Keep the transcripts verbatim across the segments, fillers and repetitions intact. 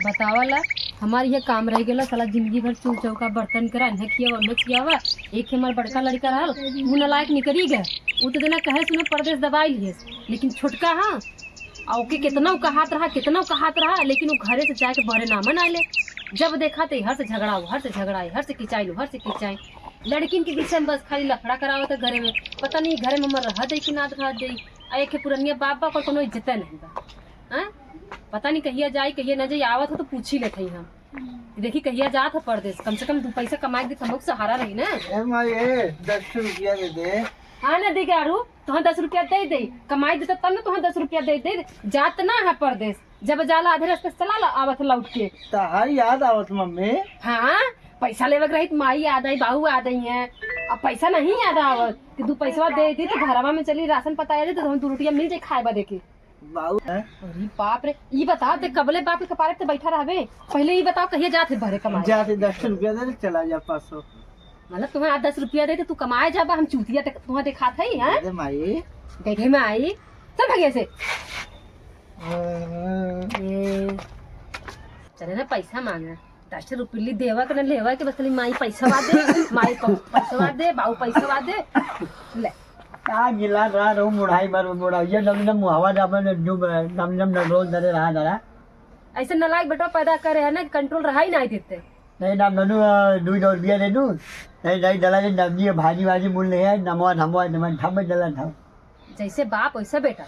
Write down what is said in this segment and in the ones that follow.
बतावा ला, हमार इहे काम रह गेला, साला जिंदगी भर चूल्ह चौका बर्तन करा, इन्हें खियावा, उन्हें खियावा। एक हमार बड़का लड़का रहल, ऊ नालायक निकरी गए, ऊ तो जना कहे सुने परदेस दबाई लिहेस, लेकिन छोटका हाँ, आ ओके केतना ऊ कहात रहा, केतना ऊ कहात रहा, लेकिन ऊ घरे से जाके बहरे नाम ना ले। जब देखा तो हर से झगड़ा, हर से झगड़ा, हर से किचाई, हर से किचाई। लड़किन के बीच में बस खाली लफड़ा करावत है घरे में। पता नहीं घरे में हमर रह दे कि ना रह दे। आ एक पुरनिया बाप बा, ओकर कोनो इज्जते नहीं बा। हाँ? पता नहीं कहिया जाई, कहिया ना जाई, आवत हो तो पूछी लेत हई हम। देखी कहिया जात हो परदेस, कम से कम दू पैसा कमाए के दे, हमहू के सहारा रही ना। ए माई, ए, दस रुपया दे दे। हाँ ना दिगाड़ू, तोहन दस रुपया दे दे, कमाई देता तब ना तोहन दस रुपया दे दे। जात ना है परदेस, जब जाला आधे रास्ते से चला ला, आवत लौट के। तहार याद आवत मम्मी। हाँ, पैसा लेवे के रही त माई याद आई, बाऊ याद आई है। अब पैसा नहीं याद आवत कि दू पैसवा दे दी तो घरवा में चली राशन पता आ जाए तो हम दू रोटिया मिल जाए खाए बदे के। बाऊ है। अरे बाप रे, ई बता ते कबले बाप के कपारे पे बैठा रहबे? पहले ई बताओ कहिया जात है बहरे कमाए? जाते दस रुपया दे दे, चला जा पाँच सौ। मतलब तुम्हें आज दस रुपया दे तो तू कमाए जाबा, हम चूतिया तक तुम्हें दिखात है, हैं? दे दे माई। दे दे माई। चल भगिया से। हाँ। ए, चले ना पैसा मांगे। दस रुपये देवा के ना लेवा के, बस खाली माई पैसा बा दे, माई प-, पैसा बा दे, बाऊ पैसा बा दे। ले। का गिला रहा रहू मुढ़ाई मारो मुढ़ाई, ये नम नम मुहावा जाबे ने डूब, नम नम न रोज दरे रहा दरा। ऐसे नालायक बेटवा पैदा करे है ना कि कंट्रोल रहा ही नहीं देते। नहीं नाम ननू, आ, दू सौ रुपया दे दू। नहीं, नहीं, दला दे, नम जी, भाजी, वाजी, मूल नहीं है, नमवा, धमवा, नमन, धम, दला, धम। जैसे बाप वैसे बेटा।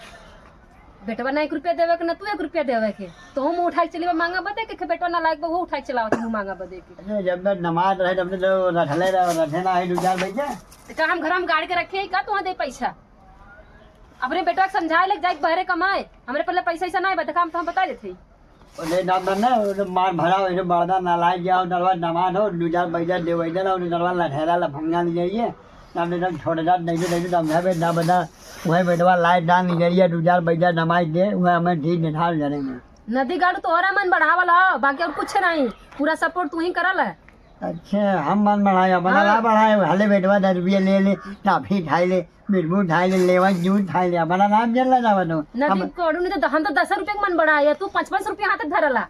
बेटवा ना एक रुपया देवे के, ना तू एक रुपया देवे के। तो हम उठाई चली बा मांगा बदे के, के बेटवा नालायक बा, वो उठाई चलावत मुँह मांगा बदे के। अरे, जब मैं नमाज रहे, तब तो रखले रहे, रखे ना है, दू चार पैसा। तो का हम घर में गाड़ के रखे हैं, का तुहाँ दे पैसा? अपने बेटवा के समझाए ले, जाए के बहरे कमाए। हमरे पहले पैसा ऐसा ना है, देखा हम तो हम बता देते हैं। ओने नाम ना, ओने मार भरा, ओने बड़दा ना लाए जाओ, नरवा नमान हो, दू चार पैसा दे वैदे ना, ओने नरवा लठेरा लफंगा ले जाइए। नाम ने एकदम छोड़ जा, नहीं तो, नहीं तो, हम है बे, ना बना, वही बेटवा लाए डाल ले जाइए, दू चार पैसा नमाज दे, वह हमें ठीक निठाल जाने में। नदी गाड़ू तोहरा मन बढ़ावल हो, बाकी और कुछ नहीं, पूरा सपोर्ट तू ही करल है। अच्छा, हम मन बढ़ाए, अपना हाँ। ना बढ़ाए, हले बेटवा दस रुपये ले ले, टाफी खाए ले, बिरबू खाए ले, लेवन जूस खाए ले, अपना नाम जल ना बनो। नदी हम गाड़ू नहीं तो हम तो दस रुपये के मन बढ़ाए, तू पाँच पाँच रुपये हाथ धरला।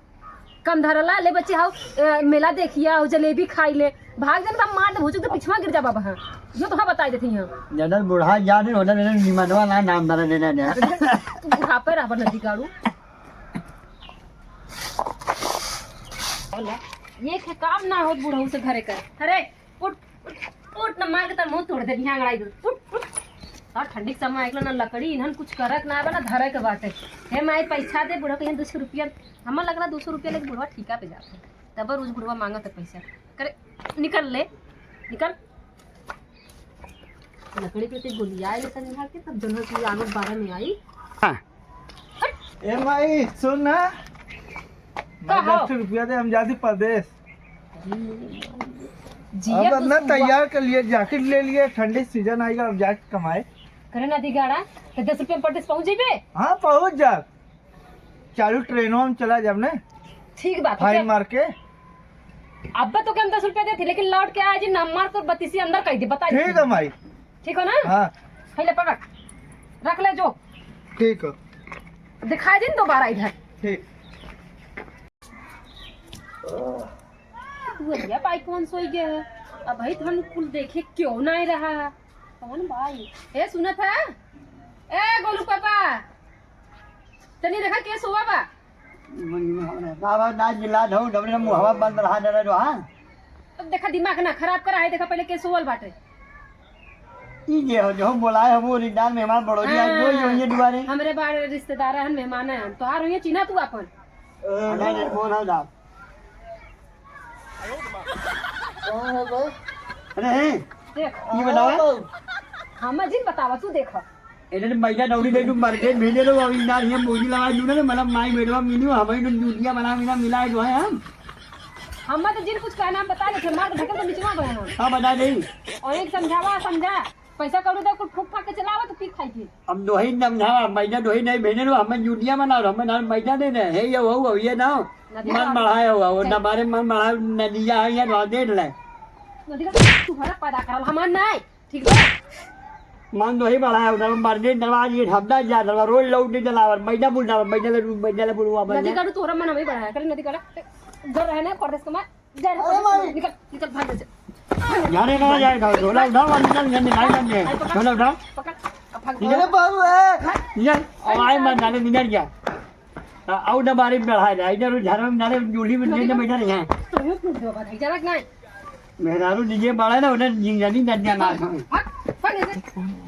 कम धरला, ले बच्चे हाउ, ए, मेला देखिया, हाउ जलेबी खाई ले। भाग जान त हम मार दे, भुचुक तो पिछवा गिर जाबा बहा। जो तोहा बताई देती हूँ। जदन बूढ़ा जा रहे, होदन निमनवा ना नाम धरे देना ने। तू बुढ़ापे रहबा नदी गाड़ू। ये के काम ना होत बुढ़ऊ से घरे कर। अरे, उठ, उठ, उठ, ना मार के तार मुंह तोड़ दे, बिहान लड़ाई दे। उठ, उठ। और ठंडी के समय एकला ना लकड़ी, इन्हन कुछ करक ना बा, ना धरे के बाटे। हे माई, पैसा दे, बुढ़ा कहीं दो सौ रुपया, हमर लगला दो सौ रुपया लेके बुढ़वा ठीका पे जाते। तब रोज बुढ़वा मांगत है पैसा। करे, निकल ले, निकल। लकड़ी पे ते गोलियाए ले तनी के, तब जौन है कि आगो बारह में आई। हाँ। हट। ए माई, सुन ना। का भाई, हो? दस रुपया दे, हम जाती परदेस। जिया अब तू ना सुआ। तैयार कर लिए, जैकेट ले लिए, ठंडी सीजन आएगा, अब जाके कमाए। करे ना दिगाड़ा, तो दस रुपया में परदेस पहुंच जइबे? हाँ, पहुंच जा। चालू ट्रेनवा में चला जाब ना। ठीक बात है। फाइन मार के। अब्बे तो के हम दस रुपया देती, लेकिन लौट के आए जी, नंबर तो बत्तीसी अंदर कह दे, बता दे। ठीक है माई। ठीक हो ना? हाँ। है ले पकड़, रख ले जो। ठीक है। दिखाई दे न दोबारा इधर। ठीक। तू भैया भाई कौन सोई गए है? अब भाई तुम कुल देखे क्यों ना आ रहा है? कौन भाई? ए, सुनत है? ए, गोलू पापा, तनी देखा के सोवा बा? बाबा, ना जिला धो, डबरे मुहवा बंद रहा, डरे जो, हाँ? अब देखा, दिमाग ना खराब करा है, देखा पहले के सोवल बाटे। ई जे हो, जो बोलाए हो, वो रिश्तेदार मेहमान बड़ोरी, आज हाँ। वही होइए दुआरे। हमरे बारे रिश्तेदार हन, मेहमान हन, तोहार होइए, चिन्हा तू अपन। अरे, अरे, कौन है साहब? कौन है बे? अरे, हैं? देख। ई बतावा। हाँ, बाबू। हम जिन बतावा, तू देखा। इन्हें मैदा नौरी दे, तू मार्केट भेजे लो, अभी ना ये मुर्गी लगा दूँ ना, मतलब माई बेटवा मिली, हमारी तो जूतिया बना मिला मिला है जो है हम। हम तो जिन कुछ कहना, हम बता देते, मार के ढकेल के निचवा गए हम। हाँ, बता दे। और एक समझावा, समझा। पैसा कौड़ी दे, कुल फूक फाक के चलावा तो पी खाई के। अब दोही नम ना, मैदा दोही नहीं भेजने लो, हमें जूतिया बना लो, हमें ना मैदा दे दे, हे ये वो, वो ये ना, नदी मन का बढ़ाए हुआ, वो चल। ना बारे मन बढ़ाए, नदिया है, ये ना दे ले। नदी का तू हमारा पैदा करल, हमार नहीं, ठीक बा? मन तो ही बढ़ाया, उधर मरने दरवाज ये ढबदा जा, दरवाज रोज लौट नहीं दलावर, महीना बुल दलावर, महीना ले, महीना ले बुलवा, नदी महीना। काटू तोहरा मन हमें बढ़ाया, करे नदी काटा। घर रहे ना, परदेस कमा, जा रे, अरे परदेस माई। कमा, निकल, निकल, भाग जा। जाने ना जाए, ढोला उठाओ, निकल, निकल, निकल, निकल, ढोला उठाओ। पकड़, अब भाग। निकल। अरे बाबू, ए। निकल, अब आए मत, जाने निकल जा। आ, आउ ना बारी में बढ़ाए ना, इधर उधर में नारे जूली में नहीं, नहीं बैठा नहीं है। तो यूं क्यों दो बार, इधर रख नहीं। मेहरारू नीचे बढ़ा ना, उधर जिंदगी नहीं डर जाना है। भाग, भाग इधर।